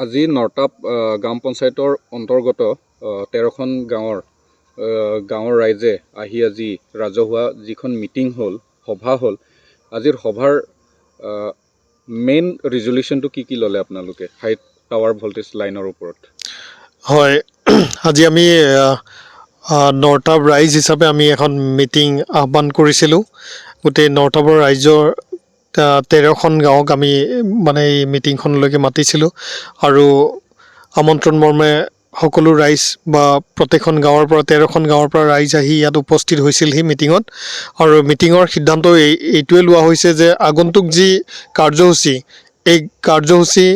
আজি নৰ্তাপ গাঁও পঞ্চায়তৰ অন্তৰ্গত 13খন গাঁৱৰ ৰাইজে আহি আজি ৰাজহুৱা যিখন মিটিং হ'ল, সভা হ'ল, আজিৰ সভাৰ মেইন ৰিজলিউশ্যনটো কি কি ল'লে আপোনালোকে হাই টাৱাৰ ভল্টেজ লাইনৰ ওপৰত? হয়, আজি আমি নৰ্তাপ ৰাইজ হিচাপে আমি এখন মিটিং আহ্বান কৰিছিলোঁ। গোটেই নৰ্তাপৰ ৰাইজৰ 13খন গাঁৱক আমি মানে এই মিটিংখনলৈকে মাতিছিলোঁ আৰু আমন্ত্ৰণ মৰ্মে সকলো ৰাইজ বা প্ৰত্যেকখন গাঁৱৰ পৰা, 13খন গাঁৱৰ পৰা ৰাইজ আহি ইয়াত উপস্থিত হৈছিলহি মিটিঙত। আৰু মিটিঙৰ সিদ্ধান্ত এইটোৱে লোৱা হৈছে যে আগন্তুক যি কাৰ্যসূচী, এই কাৰ্যসূচী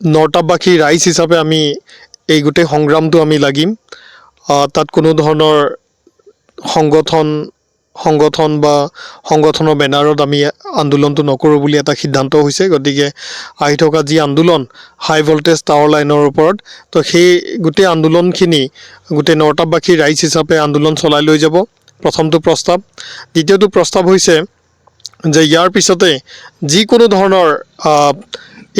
নৰ্তাপবাসী ৰাইজ হিচাপে আমি এই গোটেই সংগ্ৰামটো আমি লাগিম। তাত কোনো ধৰণৰ সংগঠন বা সংগঠনৰ বেনাৰত আমি আন্দোলনটো নকৰোঁ বুলি এটা সিদ্ধান্ত হৈছে। গতিকে আহি থকা যি আন্দোলন হাই ভল্টেজ টাৱাৰ লাইনৰ ওপৰত, তো সেই গোটেই আন্দোলনখিনি গোটেই নৰ্তাপবাসী ৰাইজ হিচাপে আন্দোলন চলাই লৈ যাব, প্ৰথমটো প্ৰস্তাৱ। দ্বিতীয়টো প্ৰস্তাৱ হৈছে যে ইয়াৰ পিছতে যিকোনো ধৰণৰ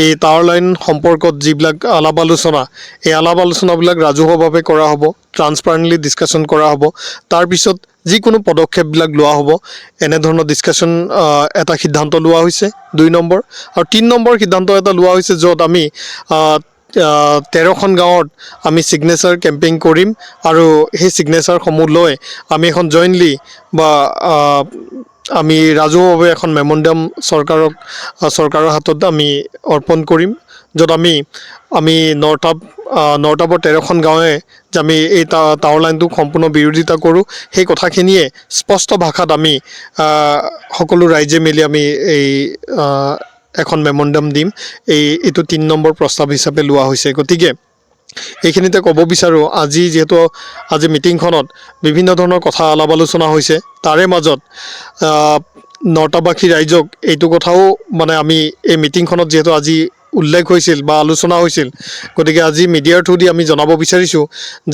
এই টাৱাৰ লাইন সম্পৰ্কত যিবিলাক আলাপ আলোচনা, এই আলাপ আলোচনাবিলাক ৰাজহুৱাভাৱে কৰা হ'ব, ট্ৰান্সপাৰেণ্টলি ডিছকাশ্যন কৰা হ'ব, তাৰপিছত যিকোনো পদক্ষেপবিলাক লোৱা হ'ব। এনেধৰণৰ ডিছকাশ্যন এটা সিদ্ধান্ত লোৱা হৈছে 2 নম্বৰ। আৰু 3 নম্বৰ সিদ্ধান্ত এটা লোৱা হৈছে য'ত আমি 13খন গাঁৱত আমি ছিগনেচাৰ কেম্পেইন কৰিম আৰু সেই ছিগনেচাৰসমূহ লৈ আমি এখন জইণ্টলি বা আমি ৰাজহুৱাভাৱে এখন মেমৰেণ্ডাম চৰকাৰৰ হাতত আমি অৰ্পণ কৰিম, য'ত আমি আমি নৰ্তাপৰ 13খন গাঁৱে যে আমি এই টাৱাৰ লাইনটোক সম্পূৰ্ণ বিৰোধিতা কৰোঁ, সেই কথাখিনিয়ে স্পষ্ট ভাষাত আমি সকলো ৰাইজে মিলি আমি এই এখন মেমৰেণ্ডাম দিম। এইটো 3 নম্বৰ প্ৰস্তাৱ হিচাপে লোৱা হৈছে। গতিকে এইখিনিতে ক'ব বিচাৰোঁ, আজি যিহেতু আজি মিটিংখনত বিভিন্ন ধৰণৰ কথা আলাপ আলোচনা হৈছে, তাৰে মাজত নৰ্তাবাসী ৰাইজক এইটো কথাও মানে আমি এই মিটিংখনত যিহেতু আজি উল্লেখ হৈছিল বা আলোচনা হৈছিল, গতিকে আজি মিডিয়াৰ থ্ৰু দি আমি জনাব বিচাৰিছোঁ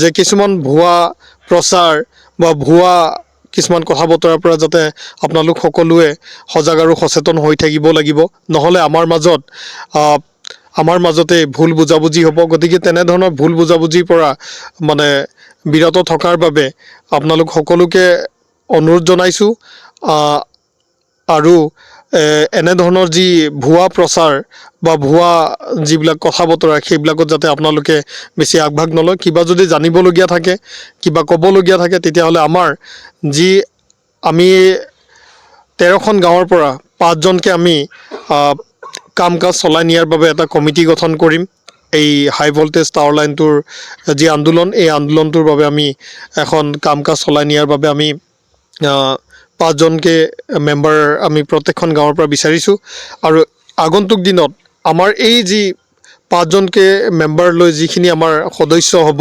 যে কিছুমান ভুৱা প্ৰচাৰ বা ভুৱা কিছুমান কথা বতৰাৰ পৰা যাতে আপোনালোক সকলোৱে সজাগ আৰু সচেতন হৈ থাকিব লাগিব। নহ'লে আমাৰ মাজতে ভুল বুজাবুজি হ'ব। গতিকে তেনেধৰণৰ ভুল বুজাবুজিৰ পৰা মানে বিৰত থকাৰ বাবে আপোনালোক সকলোকে অনুৰোধ জনাইছোঁ। আৰু এনেধৰণৰ যি ভুৱা প্ৰচাৰ বা ভুৱা যিবিলাক কথা বতৰা, সেইবিলাকত যাতে আপোনালোকে বেছি আগভাগ নলয়। কিবা যদি জানিবলগীয়া থাকে, কিবা ক'বলগীয়া থাকে, তেতিয়াহ'লে আমাৰ যি আমি 13খন গাঁৱৰ পৰা পাঁচজনকৈ আমি কাম কাজ চলাই নিয়াৰ বাবে এটা কমিটি গঠন কৰিম। এই হাই ভল্টেজ টাৱাৰ লাইনটোৰ যি আন্দোলন, এই আন্দোলনটোৰ বাবে আমি এখন কাম কাজ চলাই নিয়াৰ বাবে আমি পাঁচজনকৈ মেম্বাৰ আমি প্ৰত্যেকখন গাঁৱৰ পৰা বিচাৰিছোঁ। আৰু আগন্তুক দিনত আমাৰ এই যি পাঁচজনকৈ মেম্বাৰ লৈ যিখিনি আমাৰ সদস্য হ'ব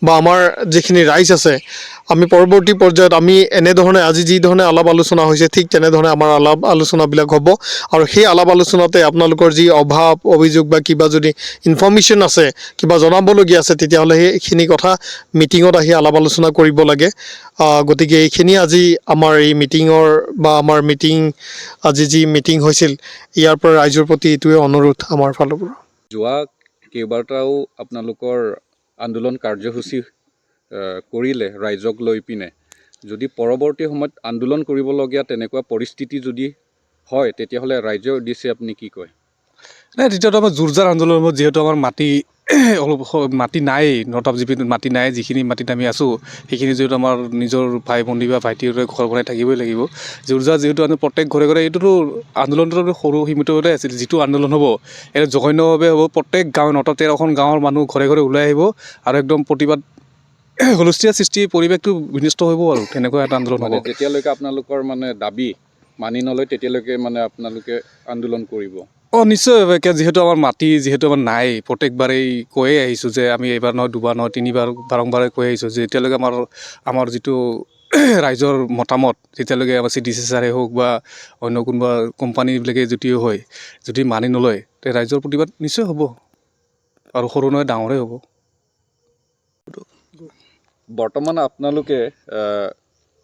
বা আমাৰ যিখিনি ৰাইজ আছে, আমি পৰৱৰ্তী পৰ্যায়ত আমি এনেধৰণে আজি যি ধৰণে আলাপ আলোচনা হৈছে, ঠিক তেনেধৰণে আমাৰ আলাপ আলোচনাবিলাক হ'ব। আৰু সেই আলাপ আলোচনাতে আপোনালোকৰ যি অভাৱ অভিযোগ বা কিবা যদি ইনফৰ্মেশ্যন আছে, কিবা জনাবলগীয়া আছে, তেতিয়াহ'লে সেইখিনি কথা মিটিঙত আহি আলাপ আলোচনা কৰিব লাগে। গতিকে এইখিনি আজি আমাৰ এই মিটিঙৰ বা আমাৰ মিটিং আজি যি মিটিং হৈছিল, ইয়াৰ পৰা ৰাইজৰ প্ৰতি এইটোৱে অনুৰোধ আমাৰ ফালৰ পৰা। যোৱা কেইবাটাও আপোনালোকৰ আন্দোলন কাৰ্যসূচী কৰিলে ৰাইজক লৈ পিনে, যদি পৰৱৰ্তী সময়ত আন্দোলন কৰিবলগীয়া তেনেকুৱা পৰিস্থিতি যদি হয়, তেতিয়াহ'লে ৰাইজৰ উদ্দেশ্যে আপুনি কি কয়? নাই, তেতিয়াতো আমাৰ জোৰদাৰ আন্দোলন হ'ব। যিহেতু আমাৰ মাটি অলপ মাটি নাই, নৰ্তাপ জিপিত মাটি নাই। যিখিনি মাটিত আমি আছোঁ, সেইখিনি যিহেতু আমাৰ নিজৰ ভাই ভণ্টি বা ভাইটিহঁতে ঘৰ বনাই থাকিবই লাগিব। জোৰদাৰ যিহেতু আমি প্ৰত্যেক ঘৰে ঘৰে, এইটোতো আন্দোলনটো সৰু সীমিততে আছিল। যিটো আন্দোলন হ'ব, এইটো জঘন্যভাৱে হ'ব। প্ৰত্যেক গাঁও, নৰ্তাপ 13খন গাঁৱৰ মানুহ ঘৰে ঘৰে ওলাই আহিব আৰু একদম প্ৰতিবাদ, হুলস্থুলীয়া সৃষ্টি, পৰিৱেশটো বিনষ্ট হ'ব আৰু তেনেকুৱা এটা আন্দোলন হ'ব। মানে যেতিয়ালৈকে আপোনালোকৰ মানে দাবী মানি নলয়, তেতিয়ালৈকে মানে আপোনালোকে আন্দোলন কৰিব? অঁ, নিশ্চয়। এতিয়া যিহেতু আমাৰ মাটি যিহেতু আমাৰ নাই, প্ৰত্যেকবাৰেই কৈয়ে আহিছোঁ যে আমি এইবাৰ নহয়, দুবাৰ নহয়, তিনিবাৰ, বাৰম্বাৰে কৈ আহিছোঁ যে এতিয়ালৈকে আমাৰ যিটো ৰাইজৰ মতামত, যেতিয়ালৈকে আমাৰ চি ডি চি ছাৰে হওক বা অন্য কোনোবা কোম্পানীবিলাকে যদিও হয়, যদি মানি নলয়, তে ৰাইজৰ প্ৰতিবাদ নিশ্চয় হ'ব আৰু সৰু নহয় ডাঙৰেই হ'ব। বৰ্তমান আপোনালোকে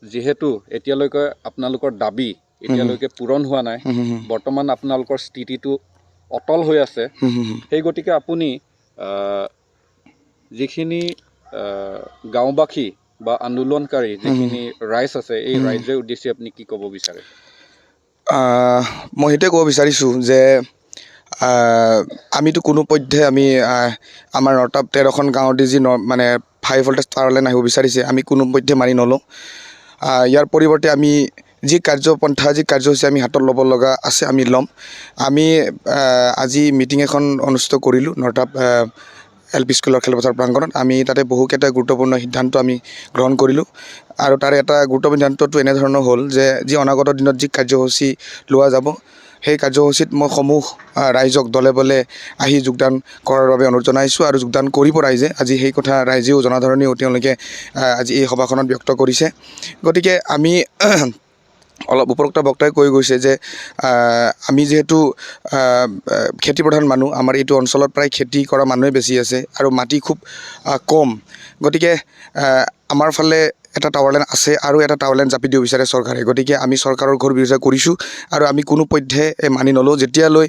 যিহেতু এতিয়ালৈকে আপোনালোকৰ দাবী এতিয়ালৈকে পূৰণ হোৱা নাই, বৰ্তমান আপোনালোকৰ স্থিতিটো অটল হৈ আছে। হুম, হুম, হুম। সেই গতিকে আপুনি যিখিনি গাঁওবাসী বা আন্দোলনকাৰী যিখিনি ৰাইজ আছে, এই ৰাইজৰ উদ্দেশ্যি আপুনি কি ক'ব বিচাৰে? মই সেইটোৱে ক'ব বিচাৰিছোঁ যে আমিতো কোনো পধ্যে আমি আমাৰ নৰ্তাপ 13খন গাঁৱতে যি মানে হাই ভল্টেজ টাৱাৰ লাইন আহিব বিচাৰিছে, আমি কোনো পধ্যে মানি নলওঁ। ইয়াৰ পৰিৱৰ্তে আমি যি কাৰ্যপন্থা, যি কাৰ্যসূচী আমি হাতত ল'ব লগা আছে, আমি ল'ম। আমি আজি মিটিং এখন অনুষ্ঠিত কৰিলোঁ নৰ্তাপ এল পি স্কুলৰ খেলপথাৰ প্ৰাংগণত। আমি তাতে বহুকেইটা গুৰুত্বপূৰ্ণ সিদ্ধান্ত আমি গ্ৰহণ কৰিলোঁ আৰু তাৰে এটা গুৰুত্বপূৰ্ণ সিদ্ধান্তটো এনেধৰণৰ হ'ল যে যি অনাগত দিনত যি কাৰ্যসূচী লোৱা যাব, সেই কাৰ্যসূচীত মই সমূহ ৰাইজক দলে বলে আহি যোগদান কৰাৰ বাবে অনুৰোধ জনাইছোঁ আৰু যোগদান কৰিব ৰাইজে। আজি সেই কথা ৰাইজেও, জনসাধাৰণেও তেওঁলোকে আজি এই সভাখনত ব্যক্ত কৰিছে। গতিকে আমি অলপ উপৰোক্ত বক্তাই কৈ গৈছে যে আমি যিহেতু খেতিপ্ৰধান মানুহ, আমাৰ এইটো অঞ্চলত প্ৰায় খেতি কৰা মানুহেই বেছি আছে আৰু মাটি খুব কম। গতিকে আমাৰ ফালে এটা টাৱাৰ লাইন আছে আৰু এটা টাৱাৰ লাইন জাপি দিব বিচাৰে চৰকাৰে। গতিকে আমি চৰকাৰৰ ঘোৰ বিৰোধিতা কৰিছোঁ আৰু আমি কোনো পধ্যে এই মানি নলওঁ। যেতিয়ালৈ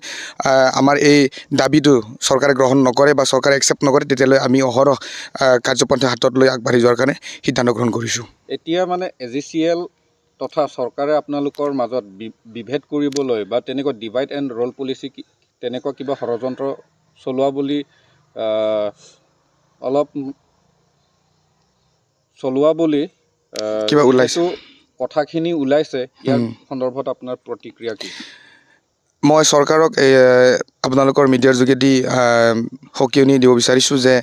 আমাৰ এই দাবীটো চৰকাৰে গ্ৰহণ নকৰে বা চৰকাৰে একচেপ্ট নকৰে, তেতিয়ালৈ আমি অহৰহ কাৰ্যপন্থা হাতত লৈ আগবাঢ়ি যোৱাৰ কাৰণে সিদ্ধান্ত গ্ৰহণ কৰিছোঁ। এতিয়া মানে এজিচিএল তথা চৰকাৰে আপোনালোকৰ মাজত বিভেদ কৰিবলৈ বা তেনেকুৱা ডিভাইড এণ্ড ৰুল পলিচি তেনেকুৱা কিবা ষড়যন্ত্ৰ চলোৱা বুলি অলপ চলোৱা বুলি কিবা ওলাইছে। যিহেতু কথাখিনি ওলাইছে, ইয়াৰ সন্দৰ্ভত আপোনাৰ প্ৰতিক্ৰিয়া কি? মই চৰকাৰক এই আপোনালোকৰ মিডিয়াৰ যোগেদি সকীয়নি দিব বিচাৰিছোঁ যে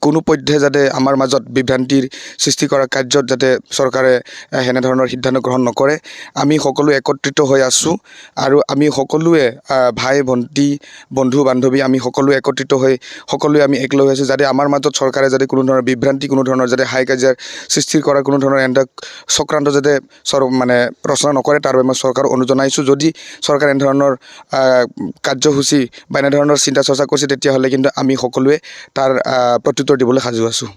কোনো পধ্যে যাতে আমাৰ মাজত বিভ্ৰান্তিৰ সৃষ্টি কৰা কাৰ্যত যাতে চৰকাৰে সেনেধৰণৰ সিদ্ধান্ত গ্ৰহণ নকৰে। আমি সকলো একত্ৰিত হৈ আছোঁ আৰু আমি সকলোৱে ভাই ভণ্টি, বন্ধু বান্ধৱী, আমি সকলোৱে একত্ৰিত হৈ সকলোৱে আমি একলগ হৈ আছোঁ, যাতে আমাৰ মাজত চৰকাৰে যাতে কোনো ধৰণৰ বিভ্ৰান্তি, কোনো ধৰণৰ যাতে হাই কাজিয়াৰ সৃষ্টি কৰা কোনো ধৰণৰ এনেকুৱা চক্ৰান্ত যাতে মানে ৰচনা নকৰে, তাৰ বাবে মই চৰকাৰক অনুৰোধ জনাইছোঁ। যদি চৰকাৰে এনেধৰণৰ কাৰ্যসূচী বা এনেধৰণৰ চিন্তা চৰ্চা কৰিছে, তেতিয়াহ'লে কিন্তু আমি সকলোৱে তাৰ প্ৰত্যুত্তৰ দিবলৈ সাজু আছোঁ।